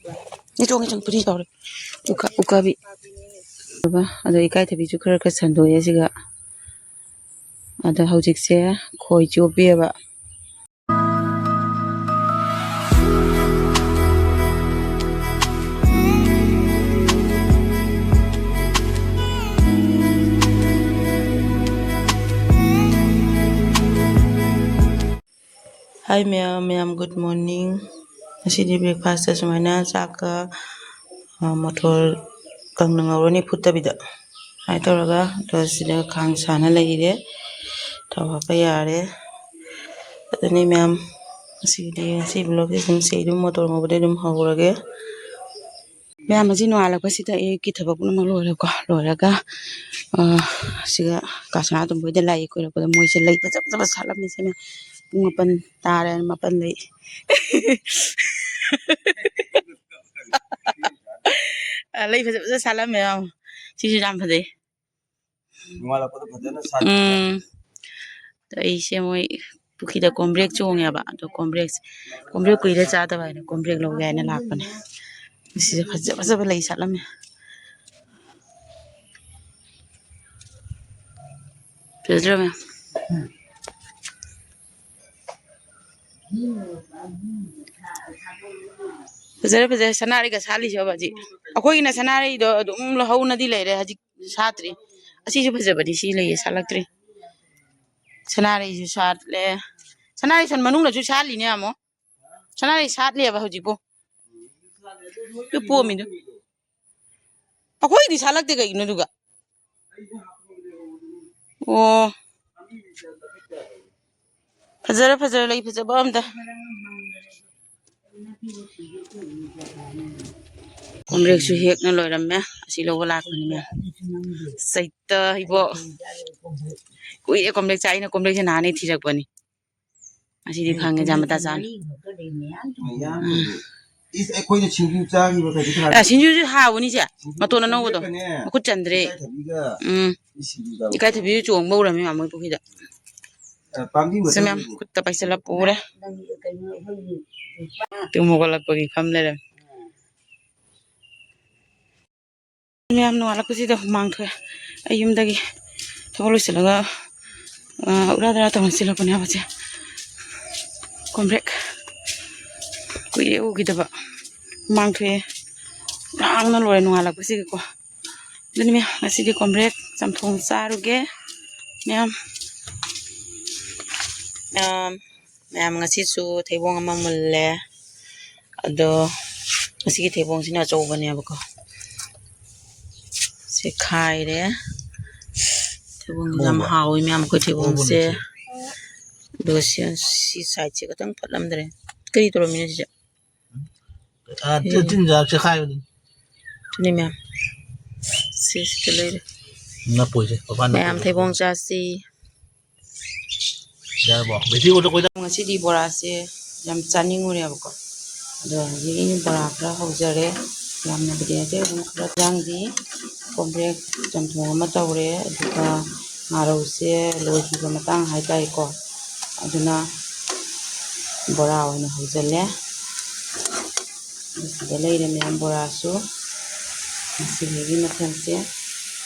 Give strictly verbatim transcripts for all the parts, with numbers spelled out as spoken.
E ꯆꯣꯡꯉꯦ, ꯆꯣꯡꯉꯦ, ꯄꯨꯔꯤ ꯆꯥꯎꯔꯦ꯫ ꯎꯀꯥ-, ꯎꯀꯥꯕꯤ꯫ ꯑꯗꯣ ꯏꯀꯥꯏꯊꯕꯤꯁꯨ ꯈꯔ ꯈꯔ ꯁꯟꯗꯣꯛꯑꯦ ꯁꯤꯒ꯫ ꯑꯗꯣ ꯍꯧꯖꯤꯛꯁꯦ ꯈꯣꯏ ꯆꯣꯞꯄꯤꯑꯕ꯫ Hi ꯃꯌꯥꯝ, ꯃꯌꯥꯝ good morning꯫ ꯉꯁꯤꯗꯤ breakfastꯇ ꯁꯨꯃꯥꯏꯅ ꯆꯥꯛꯀ, ꯑ, ꯃꯣꯇꯣꯔ ꯀꯪꯅ ꯉꯧꯔꯅꯤ ꯐꯨꯠꯇꯕꯤꯗ꯫ ꯁꯨꯃꯥꯏꯅ ꯇꯧꯔꯒ, ꯑꯗꯣ ꯁꯤꯗ ꯈꯥꯡ ꯁꯥꯅ ꯂꯩꯔꯦ, ꯊꯥꯎ ꯍꯥꯞꯄ ꯌꯥꯔꯦ꯫ ꯑꯗꯨꯅꯤ ꯃꯌꯥꯝ, ꯉꯁꯤꯒꯤꯗꯤ, ꯉꯁꯤ vlogꯁꯦ ꯑꯗꯨꯝ ꯁꯤ ꯑꯗꯨꯝ ꯃꯣꯇꯣꯔ ꯉꯧꯕꯗꯩ ꯑꯗꯨꯝ ꯍꯧꯔꯒꯦ꯫ ꯃꯌꯥꯝ, ꯉꯁꯤ ꯅꯣꯡꯉꯥꯜꯂꯛꯄꯁꯤꯗ ꯑꯌꯨꯛꯀꯤ ꯊꯕꯛ ꯄꯨꯝꯅꯃꯛ ꯂꯣꯏꯔꯦꯀꯣ꯫ ꯂꯣꯏꯔꯒ, ꯑ, ꯁꯤꯒ ꯀꯥꯁꯅꯥ ꯇꯣꯝꯕ ꯍꯣꯏꯗ ꯂꯥꯛꯏ ꯀꯣꯏꯔꯛꯄꯗ ꯃꯣꯏꯁꯦ ꯂꯩ ꯐꯖ ꯐꯖꯕ ꯁꯥꯠꯂꯝꯃꯤꯁꯦ ꯃꯌꯥꯝ꯫ ꯄꯨꯡ ꯃꯥꯄꯟ ꯇꯥꯔꯦ, ꯃꯥꯄꯟ ꯂꯩ꯫ ꯑ, ꯂꯩ ꯐꯖ ꯐꯖ ꯁꯥꯠꯂꯝꯃꯦ ꯃꯌꯥꯝ꯫ ꯁꯤꯁꯨ ꯌꯥꯝ ꯐꯖꯩ꯫ ꯅꯣꯡꯉꯥꯜꯂꯛꯄꯗ ꯐꯖꯅ ꯁꯥꯠꯄ꯫ ꯎꯝ꯫ ꯑꯩꯁꯦ ꯃꯣꯏ ꯄꯨꯈ꯭ꯔꯤꯗ ꯀꯣꯝꯕ꯭ꯔꯦꯛ ꯆꯣꯡꯉꯦꯕ꯫ ꯑꯗꯣ ꯀꯣꯝꯕ꯭ꯔꯦꯛꯁꯦ, ꯀꯣꯝꯕ꯭ꯔꯦꯛ ꯀꯨꯏꯔꯦ ꯆꯥꯗꯕ ꯍꯥꯏꯅ ꯀꯣꯝꯕ꯭ꯔꯦꯛ ꯂꯧꯒꯦ ꯍꯥꯏꯅ ꯂꯥꯛꯄꯅꯦ꯫ ꯁꯤꯁꯦ ꯐꯖ ꯐꯖꯕ ꯂꯩ ꯁꯥꯠꯂꯝꯃꯦ꯫ ꯐꯖꯗ꯭ꯔꯣ ꯃꯌꯥꯝ? ꯐꯖꯔꯦ, ꯐꯖꯔꯦ꯫ ꯁꯅꯥꯔꯩꯒ ꯁꯥꯠꯂꯤꯁꯦ ꯍꯧꯖꯤꯛ꯫ ꯑꯩꯈꯣꯏꯒꯤꯅ ꯁꯅꯥꯔꯩꯗꯣ ꯑꯗꯨꯝ ꯍꯧꯅꯗꯤ ꯂꯩꯔꯦ, ꯍꯧꯖꯤꯛ ꯁꯥꯠꯇ꯭ꯔꯤ꯫ ꯑꯁꯤꯁꯨ ꯐꯖꯕꯅꯤ, ꯁꯤ ꯂꯩꯌꯦ, ꯁꯥꯠꯂꯛꯇ꯭ꯔꯤ꯫ ꯁꯅꯥꯔꯩꯁꯨ ꯁꯥꯠꯂꯦ꯫ ꯁꯅꯥꯔꯩ ꯁꯟ ꯃꯅꯨꯡꯗꯁꯨ ꯁꯥꯠꯂꯤꯅꯦ ꯑꯃꯨꯛ꯫ ꯁꯅꯥꯔꯩ ꯁꯥꯠꯂꯦꯕ ꯍꯧꯖꯤꯛꯄꯨ꯫ ꯑꯗꯨ ꯄꯣꯝꯃꯤꯗꯨ꯫ ꯑꯩꯈꯣꯏꯗꯤ ꯁꯥꯠꯂꯛꯇꯦ ꯀꯩꯒꯤꯅꯣ ꯑꯗꯨꯒ? ꯑꯣ꯫ ꯐꯖꯔꯦ, ꯐꯖꯔꯦ, ꯂꯩ ꯐꯖꯕ ꯑꯝꯗ꯫ ꯀꯣꯝꯕ꯭ꯔꯦꯛꯁꯨ ꯍꯦꯛꯅ ꯂꯣꯏꯔꯝꯃꯦ꯫ ꯑꯁꯤ ꯂꯧꯕ ꯂꯥꯛꯄꯅꯤ ꯃꯌꯥꯝ꯫ ꯆꯩꯇ ꯏꯕꯣ꯫ ꯀꯨꯏꯔꯦ ꯀꯣꯝꯕ꯭ꯔꯦꯛ ꯆꯥ-, ꯑꯩꯅ ꯀꯣꯝꯕ꯭ꯔꯦꯛꯁꯦ ꯅꯍꯥꯟꯗꯩ ꯊꯤꯔꯛꯄꯅꯤ꯫ ꯉꯁꯤꯗꯤ ꯐꯪꯉꯦ, ꯖꯥꯝ ꯃꯇꯥ ꯆꯥꯅꯤ꯫ ꯃꯌꯥꯝ ꯎꯝ꯫ ꯏꯁ, ꯑꯩꯈꯣꯏꯅ ꯁꯤꯡꯖꯨ ꯆꯥꯈꯤꯕ ꯀꯩꯁꯨ ꯊꯥ-, ꯑ, ꯁꯤꯡꯖꯨꯁꯨ ꯍꯥꯎꯕꯅꯤꯁꯦ꯫ ꯃꯇꯣꯟ ꯑꯅꯧꯕꯗꯣ꯫ ꯀꯣꯝꯕ꯭ꯔꯦꯛꯀꯅꯦ, ꯃꯈꯨꯠ ꯆꯟꯗ꯭ꯔꯦ꯫ ꯏꯀꯥꯏꯊꯕꯤꯒ꯫ ꯎꯝ꯫ ꯏꯁ, ꯁꯤꯡꯖꯨ ꯆꯥꯕ꯫ ꯏꯀꯥꯏꯊꯕꯤꯁꯨ ꯆꯣꯡꯕ ꯍꯧꯔꯝꯃꯤ ꯃꯥꯃꯣꯏ ꯄꯨꯈ꯭ꯔꯤꯗ꯫ ꯑ, ꯄꯥꯝꯕꯤ ꯁꯦ ꯃꯌꯥꯝ ꯃꯇꯣꯟꯗꯨ꯫ ꯈꯨꯠꯇ ꯄꯥꯏꯁꯤꯜꯂ ꯄꯨꯔꯦ꯫ ꯇꯨꯝ ꯍꯧꯒꯠꯂꯛꯄꯒꯤ ꯐꯝ ꯂꯩꯔꯝꯃꯤ꯫ ꯃꯌꯥꯝ, ꯅꯣꯡꯉꯥꯜꯂꯛꯄꯁꯤꯗ ꯍꯨꯃꯥꯡ ꯊꯣꯛꯑꯦ꯫ ꯑꯩ ꯌꯨꯝꯗꯒꯤ ꯊꯕꯛ ꯂꯣꯏꯁꯤꯜꯂꯒ, ꯑ, ꯎꯔꯥ ꯗꯔꯥ ꯇꯧꯅ ꯆꯦꯜꯂꯛꯄꯅꯦ ꯍꯥꯏꯕꯁꯦ꯫ ꯀꯣꯝꯕ꯭ꯔꯦꯛ ꯀꯨꯏꯔꯦ ꯎꯈꯤꯗꯕ꯫ ꯍꯨꯃꯥꯡ ꯊꯣꯛꯑꯦ꯫ ꯂꯥꯡꯅ ꯂꯣꯏꯔꯦ ꯅꯣꯡꯉꯥꯜꯂꯛꯄꯁꯤꯒꯤꯀꯣ꯫ ꯑꯗꯨꯅꯤ ꯃꯌꯥꯝ, ꯉꯁꯤꯗꯤ ꯀꯣꯝꯕ꯭ꯔꯦꯛ ꯆꯝꯊꯣꯡ ꯆꯥꯔꯨꯒꯦ ꯃꯌꯥꯝ꯫ ꯃꯌꯥꯝ, ꯃꯌꯥꯝ, ꯉꯁꯤꯁꯨ ꯊꯩꯕꯣꯡ ꯑꯃ ꯃꯨꯜꯂꯦ꯫ ꯑꯗꯣ ꯉꯁꯤꯒꯤ ꯊꯩꯕꯣꯡꯁꯤꯅ ꯑꯆꯧꯕꯅꯦꯕꯀꯣ꯫ ꯁꯦ ꯈꯥꯏꯔꯦ꯫ ꯊꯩꯕꯣꯡꯁꯦ ꯌꯥꯝ ꯍꯥꯎꯋꯤ ꯃꯌꯥꯝ, ꯑꯩꯈꯣꯏ ꯊꯩꯕꯣꯡꯁꯦ꯫ ꯑꯗꯨꯒ ꯁꯤ, ꯁꯤ ꯁꯥꯏꯠꯁꯦ ꯈꯤꯇꯪ ꯐꯠꯂꯝꯗ꯭ꯔꯦ꯫ ꯀꯔꯤ ꯇꯧꯔꯝꯃꯤꯅꯣ ꯁꯤꯁꯦ? ꯑꯥ, ꯇꯤꯟ, ꯇꯤꯟ ꯆꯦꯈꯥꯏꯕꯗꯨꯅꯤ꯫ ꯑꯗꯨꯅꯤ ꯃꯌꯥꯝ꯫ ꯁꯤꯁꯤꯗ ꯂꯩꯔꯦ꯫ ꯅꯞꯄꯣꯏꯁꯦ, ꯃꯄꯥꯟ ꯃꯌꯥꯝ ꯅꯞꯄꯣꯏꯁꯦ꯫ ꯊꯩꯕꯣꯡ ꯆꯥꯁꯤ꯫ ꯌꯥꯔꯕꯣ? ꯕꯦꯇ꯭ꯔꯤ ꯑꯣꯟꯊꯣꯛ ꯀꯣꯏꯗ꯫ ꯉꯁꯤꯗꯤ ꯕꯣꯔꯥꯁꯦ ꯌꯥꯝ ꯆꯥꯅꯤꯡꯉꯨꯔꯦꯕꯀꯣ꯫ ꯑꯗꯣ ꯍꯧꯖꯤꯛ ꯑꯩꯅ ꯕꯣꯔꯥ ꯈꯔ ꯍꯧꯖꯔꯦ꯫ ꯌꯥꯝꯅꯕꯨꯗꯤ ꯅꯠꯇꯦ, ꯑꯗꯨꯝ ꯈꯔ꯫ ꯏꯟꯖꯥꯡꯗꯤ ꯀꯣꯝꯄ꯭ꯔꯦꯛ ꯆꯝꯊꯣꯡ ꯑꯃ ꯇꯧꯔꯦ, ꯑꯗꯨꯒ ꯉꯥꯔꯧꯁꯦ ꯂꯣꯏꯈꯤꯕ ꯃꯇꯥꯡ ꯍꯥꯏꯇꯥꯔꯦꯀꯣ꯫ ꯑꯗꯨꯅ ꯕꯣꯔꯥ ꯑꯣꯏꯅ ꯍꯧꯖꯤꯜꯂꯦ꯫ ꯑꯗꯨ ꯁꯤꯗ ꯂꯩꯔꯦ ꯃꯌꯥꯝ ꯕꯣꯔꯥꯁꯨ꯫ ꯉꯁꯤꯒꯤ ꯃꯊꯦꯜꯁꯦ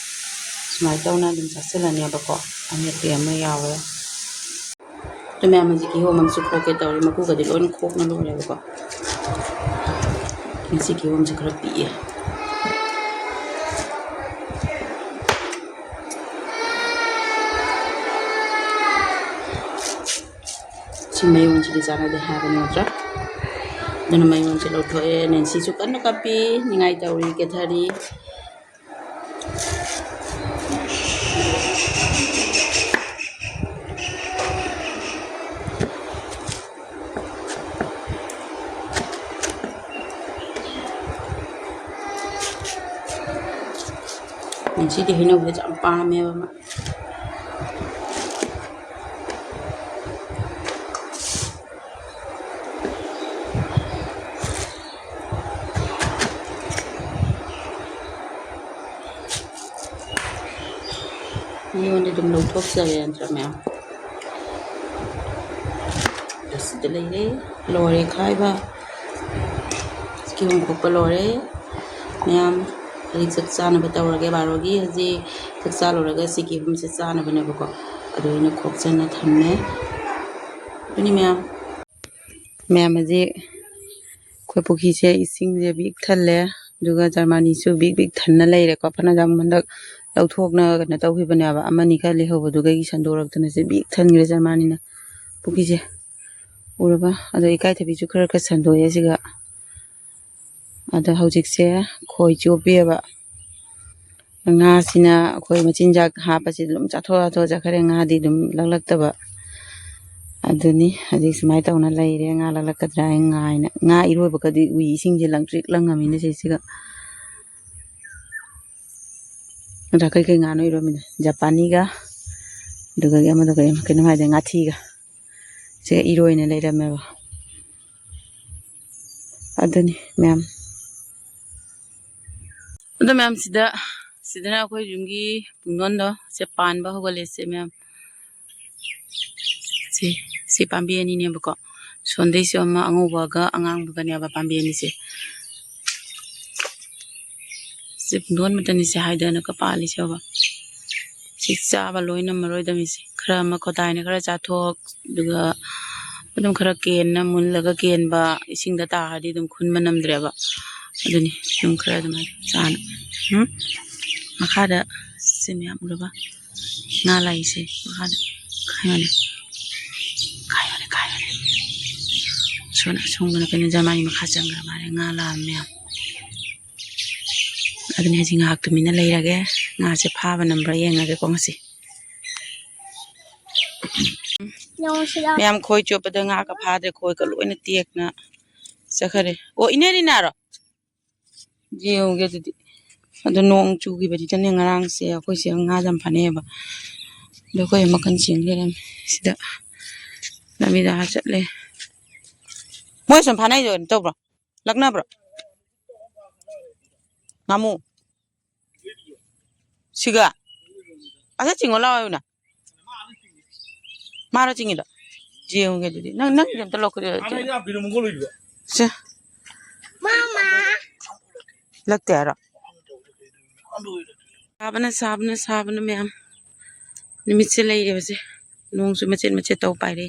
ꯁꯨꯃꯥꯏꯅ ꯇꯧꯅ ꯑꯗꯨꯝ ꯆꯥꯁꯤꯜꯂꯅꯦꯕꯀꯣ꯫ ꯑꯃꯦꯠꯄꯤ ꯑꯃ ꯌꯥꯎꯔꯦ꯫ ꯑꯗꯨ ꯃꯌꯥꯝ ꯍꯧꯖꯤꯛ ꯀꯤꯍꯣꯝ ꯑꯃꯁꯨ ꯈꯣꯛꯀꯦ ꯇꯧꯔꯤ꯫ ꯃꯀꯨꯒꯗꯤ ꯂꯣꯏꯅ ꯈꯣꯛꯅ ꯂꯣꯏꯔꯦꯕꯀꯣ꯫ ꯉꯁꯤ ꯀꯤꯍꯣꯝꯁꯦ ꯈꯔ ꯄꯤꯛꯑꯦ꯫ ꯁꯤ ꯃꯌꯣꯟꯁꯤꯗꯤ ꯆꯥꯟꯅꯗꯦ ꯍꯥꯏꯕꯅꯤ ꯅꯠꯇ꯭ꯔꯥ? ꯑꯗꯨꯅ ꯃꯌꯣꯟꯁꯦ ꯂꯧꯊꯣꯛꯑꯦ꯫ ꯅꯦꯟꯁꯤꯁꯨ ꯀꯟꯅ ꯀꯞꯄꯤ, ꯅꯤꯡꯉꯥꯏ ꯇꯧꯔꯤ, ꯀꯦꯊꯔꯤ꯫ ꯉꯁꯤꯗꯤ ꯍꯩꯅꯧꯁꯦ ꯌꯥꯝ ꯄꯥꯝꯃꯦꯕ ꯃꯥ꯫ ꯃꯤꯉꯣꯟꯗ ꯑꯗꯨꯝ ꯂꯧꯊꯣꯛꯆꯔꯦ ꯅꯠꯇ꯭ꯔꯥ ꯃꯌꯥꯝ? ꯑꯗꯨ ꯁꯤꯗ ꯂꯩꯔꯦ꯫ ꯂꯣꯏꯔꯦ ꯈꯥꯏꯕ꯫ ꯀꯤꯍꯣꯝ ꯈꯣꯛꯄ ꯂꯣꯏꯔꯦ ꯃꯌꯥꯝ꯫ ꯍꯧꯖꯤꯛ ꯆꯥꯛ ꯆꯥꯅꯕ ꯇꯧꯔꯒꯦ꯫ ꯕꯥꯔꯣꯒꯤ ꯍꯧꯖꯤꯛ ꯆꯥꯛ ꯆꯥ ꯂꯣꯏꯔꯒ ꯁꯤ ꯀꯤꯍꯣꯝꯁꯦ ꯆꯥꯅꯕꯅꯦꯕꯀꯣ꯫ ꯑꯗꯨ ꯑꯩꯅ ꯈꯣꯛꯆꯟꯅ ꯊꯝꯃꯦ꯫ ꯑꯗꯨꯅꯤ ꯃꯌꯥꯝ, ꯃꯌꯥꯝ ꯍꯧꯖꯤꯛ ꯑꯩꯈꯣꯏ ꯄꯨꯈ꯭ꯔꯤꯁꯦ ꯏꯁꯤꯡꯁꯦ ꯕꯤꯛ ꯊꯜꯂꯦ꯫ ꯑꯗꯨꯒ ꯖꯔꯃꯅꯤꯁꯨ ꯕꯤꯛ ꯕꯤꯛ ꯊꯟꯅ ꯂꯩꯔꯦꯀꯣ꯫ ꯐꯅꯌꯥꯝ ꯍꯟꯗꯛ ꯂꯧꯊꯣꯛꯅ ꯀꯩꯅꯣ ꯇꯧꯈꯤꯕꯅꯦꯕ, ꯑꯃꯅꯤ ꯈꯔ ꯂꯩꯍꯧꯕꯗꯨꯒ ꯁꯟꯗꯣꯔꯛꯇꯅ ꯁꯤ ꯕꯤꯛ ꯊꯟꯈ꯭ꯔꯦ ꯖꯔꯃꯅꯤꯅ ꯄꯨꯈ꯭ꯔꯤꯁꯦ꯫ ꯎꯔꯕ? ꯑꯗꯣ ꯏꯀꯥꯏꯊꯕꯤꯁꯨ ꯈꯔ ꯈꯔ ꯁꯟꯗꯣꯛꯑꯦ ꯁꯤꯒ꯫ ꯑꯗꯣ ꯍꯧꯖꯤꯛꯁꯦ ꯈꯣꯏ ꯆꯣꯞꯄꯤꯑꯕ꯫ ꯉꯥꯁꯤꯅ ꯑꯩꯈꯣꯏ ꯃꯆꯤꯟꯖꯥꯛ ꯍꯥꯞꯄꯁꯤ ꯑꯗꯨꯝ ꯆꯥꯊꯣꯛ ꯆꯥꯊꯣꯛ ꯆꯠꯈ꯭ꯔꯦ꯫ ꯉꯥꯗꯤ ꯑꯗꯨꯝ ꯂꯛꯂꯛꯇꯕ꯫ ꯑꯗꯨꯅꯤ ꯍꯧꯖꯤꯛ ꯁꯨꯃꯥꯏꯅ ꯇꯧꯅ ꯂꯩꯔꯦ꯫ ꯉꯥ ꯂꯛꯂꯛꯀꯗ꯭ꯔꯥ ꯍꯥꯏꯅ ꯉꯥꯏꯅ꯫ ꯉꯥ ꯏꯔꯣꯏꯕꯒꯗꯤ ꯎꯏ, ꯏꯁꯤꯡꯁꯦ ꯂꯪꯇ꯭ꯔꯤꯛ ꯂꯪꯉꯝꯃꯤꯅ ꯁꯤꯁꯤꯒ꯫ ꯑꯗ ꯀꯩꯀꯩ ꯉꯥꯅꯣ ꯏꯔꯣꯃꯤꯅ? ꯖꯄꯥꯅꯤꯒ, ꯑꯗꯨꯒ ꯑꯃꯗ ꯀꯩꯅꯣ, ꯀꯩꯅꯣꯝ ꯍꯥꯏꯗꯤ ꯉꯥꯊꯤꯒ꯫ ꯁꯤꯒ ꯏꯔꯣꯏꯅ ꯂꯩꯔꯝꯃꯦꯕ꯫ ꯑꯗꯨꯅꯤ ꯃꯌꯥꯝ꯫ ꯑꯗꯣ ꯃꯌꯥꯝ, ꯁꯤꯗ, ꯁꯤꯗꯅ ꯑꯩꯈꯣꯏ ꯌꯨꯝꯒꯤ ꯄꯨꯡꯗꯣꯟꯗꯣ, ꯁꯦ ꯄꯥꯟꯕ ꯍꯧꯒꯠꯂꯦ ꯁꯦ ꯃꯌꯥꯝ꯫ ꯁꯤ, ꯁꯤ ꯄꯥꯝꯕꯤ ꯑꯅꯤꯅꯦꯕꯀꯣ꯫ ꯁꯣꯟꯗꯩꯁꯨ ꯑꯃ ꯑꯉꯧꯕꯒ ꯑꯉꯥꯡꯕꯒꯅꯦꯕ ꯄꯥꯝꯕꯤ ꯑꯅꯤꯁꯦ꯫ ꯁꯤ ꯄꯨꯡꯗꯣꯟ ꯃꯇꯝꯅꯤꯁꯦ ꯍꯥꯏꯗꯅꯒ ꯄꯥꯜꯂꯤꯁꯦ ꯌꯦꯡꯉꯣ꯫ ꯁꯤ ꯆꯥꯕ ꯂꯣꯏ ꯅꯝꯃꯔꯣꯏꯗꯕꯅꯤꯁꯦ꯫ ꯈꯔ ꯃꯈꯣꯇꯥꯏꯅ ꯈꯔ ꯆꯥꯊꯣꯛ, ꯑꯗꯨꯒ ꯑꯗꯨꯝ ꯈꯔ ꯀꯦꯟꯅ ꯃꯨꯜꯂꯒ ꯀꯦꯟꯕ, ꯏꯁꯤꯡꯗ ꯇꯥꯔꯗꯤ ꯑꯗꯨꯝ ꯈꯨꯟꯕ ꯅꯝꯗ꯭ꯔꯦꯕ꯫ ꯑꯗꯨꯅꯤ ꯑꯗꯨꯝ ꯈꯔ ꯑꯗꯨꯃꯥꯏꯅ ꯆꯥꯅ꯫ ꯎꯝ? ꯃꯈꯥꯗ ꯁꯤ ꯃꯌꯥꯝ ꯎꯔꯕ? ꯉꯥ ꯂꯥꯛꯏꯁꯦ ꯃꯈꯥꯗ꯫ ꯀꯥꯏꯌꯣꯅꯦ꯫ ꯀꯥꯏꯌꯣꯅꯦ, ꯀꯥꯏꯌꯣꯅꯦ꯫ ꯁꯣꯝ ꯑꯁꯣꯝꯗꯅ ꯀꯩꯅꯣ ꯖꯔꯃꯅꯤ ꯃꯈꯥ ꯆꯪꯈ꯭ꯔ ꯃꯥꯜꯂꯦ, ꯉꯥ ꯂꯥꯛꯑ ꯃꯌꯥꯝ꯫ ꯑꯗꯨꯅꯤ ꯍꯧꯖꯤꯛ ꯉꯥꯏꯍꯥꯛ ꯇꯨꯃꯤꯟꯅ ꯂꯩꯔꯒꯦ꯫ ꯉꯥꯁꯦ ꯐꯥꯕ ꯅꯝꯕ꯭ꯔꯥ ꯌꯦꯡꯉꯒꯦꯀꯣ ꯉꯁꯤ꯫ ꯃꯌꯥꯝ ꯈꯣꯏ ꯆꯣꯞꯄꯗ ꯉꯥꯒ ꯐꯥꯗ꯭ꯔꯦ, ꯈꯣꯏꯒ ꯂꯣꯏꯅ ꯇꯦꯛꯅ ꯆꯠꯈꯔꯦ꯫ ꯑꯣ, ꯏꯅꯦ ꯔꯤꯅꯥꯔꯣ? ꯌꯦꯡꯉꯨꯒꯦ ꯑꯗꯨꯗꯤ꯫ ꯑꯗꯣ ꯅꯣꯡ ꯆꯨꯈꯤꯕꯗꯨꯗꯅꯦ ꯉꯔꯥꯡꯁꯦ ꯑꯩꯈꯣꯏꯁꯦ ꯉꯥ ꯌꯥꯝ ꯐꯥꯅꯩꯌꯦꯕ꯫ ꯑꯗꯣ ꯑꯩꯈꯣꯏ ꯃꯈꯜ ꯆꯦꯟ ꯂꯩꯔꯝꯃꯦ ꯁꯤꯗ꯫ ꯂꯝꯕꯤꯗ ꯑꯥ ꯆꯠꯂꯦ꯫ ꯃꯣꯏ ꯁꯨꯝ ꯐꯥꯅꯩꯗꯣ ꯀꯩꯅꯣ ꯇꯧꯕ꯭ꯔꯣ? ꯂꯛꯅꯕ꯭ꯔꯣ? ꯉꯥꯃꯨ? ꯁꯤꯒ? ꯑꯁ, ꯆꯤꯡꯉꯣ ꯂꯥꯛꯑꯣ ꯍꯥꯏꯌꯨꯅ꯫ ꯃꯥꯔꯣ ꯆꯤꯡꯉꯤꯗꯣ? ꯌꯦꯡꯉꯨꯒꯦ ꯑꯗꯨꯗꯤ꯫ ꯅꯪ, ꯅꯪꯒꯤꯗꯤ ꯑꯝꯇ ꯂꯧꯈꯠꯂꯣ꯫ ꯁꯦ꯫ ꯂꯛꯇꯦ ꯍꯥꯏꯔꯣ? ꯁꯥꯕꯅ, ꯁꯥꯕꯅ, ꯁꯥꯕꯅ ꯃꯌꯥꯝ꯫ ꯅꯨꯃꯤꯠꯁꯦ ꯂꯩꯔꯦꯕꯁꯦ꯫ ꯅꯣꯡꯁꯨ ꯃꯆꯦꯠ ꯃꯆꯦꯠ ꯇꯧ ꯄꯥꯏꯔꯦ꯫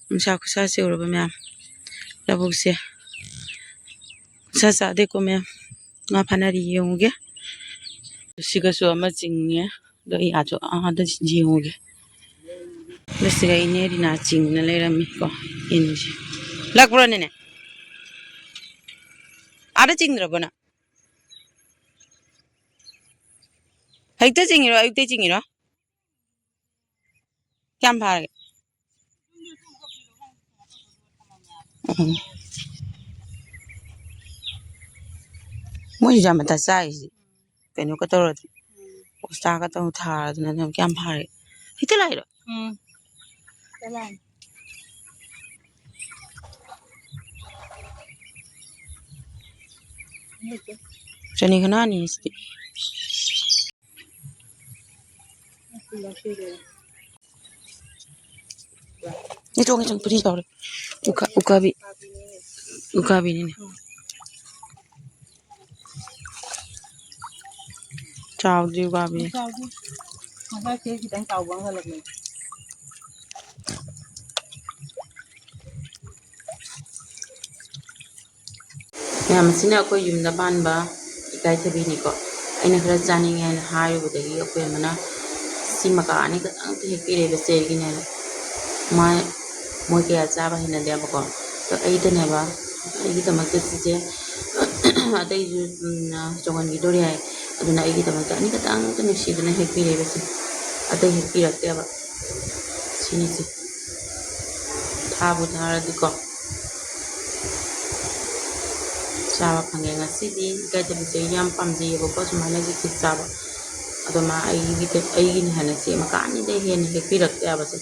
ꯅꯨꯡꯁꯥ ꯈꯨꯁꯥꯁꯦ ꯎꯔꯕ ꯃꯌꯥꯝ꯫ ꯂꯧꯕꯨꯛꯁꯦ ꯈꯨꯁꯥ ꯆꯥꯗꯦꯀꯣ ꯃꯌꯥꯝ꯫ ꯉꯥ ꯐꯥꯅꯔꯤ ꯌꯦꯡꯉꯨꯒꯦ꯫ ꯁꯤꯒꯁꯨ ꯑꯃ ꯆꯤꯡꯉꯦ꯫ ꯑꯗꯣ ꯑꯩ ꯑꯥꯗ, ꯑꯥꯗ ꯌꯦꯡꯉꯨꯒꯦ꯫ ꯑꯗꯣ ꯁꯤꯒ ꯏꯅꯦ ꯔꯤꯅꯥ ꯆꯤꯡꯅ ꯂꯩꯔꯝꯃꯤꯀꯣ꯫ ꯏꯟꯁꯦ꯫ ꯂꯥꯛꯄ꯭ꯔꯣꯅꯦꯅꯦ? ꯑꯥꯗ ꯆꯤꯡꯗ꯭ꯔꯕꯣ ꯅꯪ? ꯍꯧꯖꯤꯛꯇ ꯆꯤꯡꯉꯤꯔꯣ? ꯑꯌꯨꯛꯇꯩ ꯆꯤꯡꯉꯤꯔꯣ? ꯀꯌꯥꯝ ꯐꯥꯔꯒꯦ? ꯎꯝ꯫ ꯃꯣꯏꯁꯨ ꯌꯥꯝ ꯃꯇꯥ ꯆꯥꯏꯁꯤ꯫ ꯀꯩꯅꯣꯒ ꯇꯧꯔꯗꯤ, ꯎꯁꯇꯥꯒ ꯇꯧꯔ ꯊꯥꯔꯗꯅ ꯑꯗꯨꯝ ꯀꯌꯥꯝ ꯐꯥꯔꯦ꯫ ꯍꯦꯛꯇ ꯂꯥꯛꯏꯔꯣ? ꯎꯝ꯫ ꯍꯦꯛꯇ ꯂꯥꯛꯏ꯫ ꯆꯅꯤ ꯈꯅꯥꯅꯤ ꯁꯤꯗꯤ꯫ ꯏꯆꯣꯡ ꯏꯆꯣꯡ ꯐꯨꯔꯤ ꯇꯧꯔꯦ꯫ ꯎꯀꯥ-, ꯎꯀꯥꯕꯤ꯫ ꯎꯀꯥꯕꯤꯅꯤꯅꯦ꯫ ꯆꯥꯎꯗ꯭ꯔꯤ ꯎꯀꯥꯕꯤ꯫ ꯆꯥꯎꯗ꯭ꯔꯤ꯫ ꯉꯁꯥꯏ ꯆꯦ ꯈꯤꯇꯪ ꯆꯥꯎꯕ ꯑꯃ ꯍꯜꯂꯛꯄꯅꯦ꯫ ꯃꯌꯥꯝ ꯑꯁꯤꯅ ꯑꯩꯈꯣꯏ ꯌꯨꯝꯗ ꯄꯥꯟꯕ ꯏꯀꯥꯏꯊꯕꯤꯅꯤꯀꯣ꯫ ꯑꯩꯅ ꯈꯔ ꯆꯥꯅꯤꯡꯉꯦ ꯍꯥꯏꯅ ꯍꯥꯏꯔꯨꯕꯗꯒꯤ ꯑꯩꯈꯣꯏ ꯑꯃꯅ ꯁꯤ ꯃꯀꯥ ꯑꯅꯤꯈꯛꯇꯪꯇ ꯍꯦꯛꯄꯤꯔꯛꯑꯦꯕ ꯆꯦꯒꯤꯅꯦꯅ꯫ ꯃꯥ-, ꯃꯣꯏ ꯀꯌꯥ ꯆꯥꯕ ꯍꯩꯅꯗꯦꯕꯀꯣ꯫ ꯑꯗꯣ ꯑꯩꯗꯅꯦꯕ, ꯑꯩꯒꯤꯗꯃꯛꯇ ꯁꯤꯁꯦ ꯑꯇꯩꯁꯨ, ꯎꯝ, ꯆꯣꯡꯍꯟꯈꯤꯗꯣꯔꯤ ꯍꯥꯏ꯫ ꯑꯗꯨꯅ ꯑꯩꯒꯤꯗꯃꯛꯇ ꯑꯅꯤꯈꯛꯇꯪꯇ ꯅꯨꯡꯁꯤꯗꯅ ꯍꯦꯛꯄꯤꯔꯛꯑꯦꯕ ꯁꯦ꯫ ꯑꯇꯩ ꯍꯦꯛꯄꯤꯔꯛꯇꯦꯕ꯫ ꯁꯤꯅꯤꯁꯦ꯫ ꯊꯥꯕꯨ ꯊꯥꯔꯗꯤꯀꯣ꯫ ꯆꯥꯕ ꯐꯪꯉꯦ꯫ ꯉꯁꯤꯗꯤ ꯏꯀꯥꯏꯊꯕꯤꯁꯦ ꯑꯩ ꯌꯥꯝ ꯄꯥꯝꯖꯩꯌꯦꯕꯀꯣ, ꯁꯨꯃꯥꯏꯅ ꯍꯧꯖꯤꯛ ꯍꯧꯖꯤꯛ ꯆꯥꯕ꯫ ꯑꯗꯣ ꯃꯥ ꯑꯩꯒꯤ, ꯑꯩꯒꯤꯅꯤ ꯍꯥꯏꯅ ꯁꯤ ꯃꯀꯥ ꯑꯅꯤꯗꯩ ꯍꯦꯟꯅ ꯍꯦꯛꯄꯤꯔꯛꯇꯦ ꯍꯥꯏꯕꯁꯦ꯫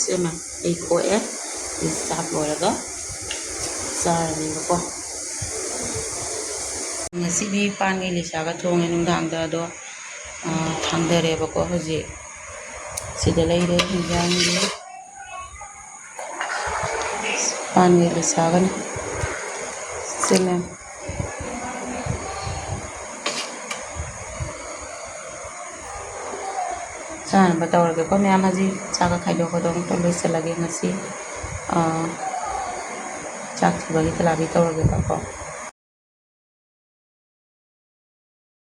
ꯁꯤꯃ ꯑꯩ ꯈꯣꯛꯑꯦ꯫ ꯑꯩ ꯆꯥꯛ ꯂꯣꯏꯔꯒ ꯆꯥꯔꯅꯤꯕꯀꯣ꯫ ꯉꯁꯤꯗꯤ ꯄꯥꯟꯒ ꯏꯂꯤꯁꯥꯒ ꯊꯣꯡꯉꯦ ꯅꯨꯡꯗꯥꯡꯗ꯫ ꯑꯗꯣ, ꯑ, ꯊꯥꯡꯗꯔꯦꯕꯀꯣ ꯍꯧꯖꯤꯛ꯫ ꯁꯤꯗ ꯂꯩꯔꯦ ꯍꯤꯟꯖꯥꯡꯒꯤ꯫ ꯄꯥꯟꯒ ꯏꯂꯤꯁꯥꯒꯅꯤ꯫ ꯁꯤꯅ ꯆꯥꯅꯕ ꯇꯧꯔꯒꯦꯀꯣ ꯃꯌꯥꯝ꯫ ꯍꯧꯖꯤꯛ ꯆꯥꯛꯀ ꯈꯥꯏꯗꯣꯛꯀꯗꯧꯕ ꯑꯝꯇ ꯂꯣꯏꯁꯤꯜꯂꯒꯦ ꯉꯁꯤ꯫ ꯑꯥ, ꯆꯥꯛ ꯊꯤꯕꯒꯤ ꯇꯂꯥꯕꯤ ꯇꯧꯔꯒꯦꯕꯀꯣ꯫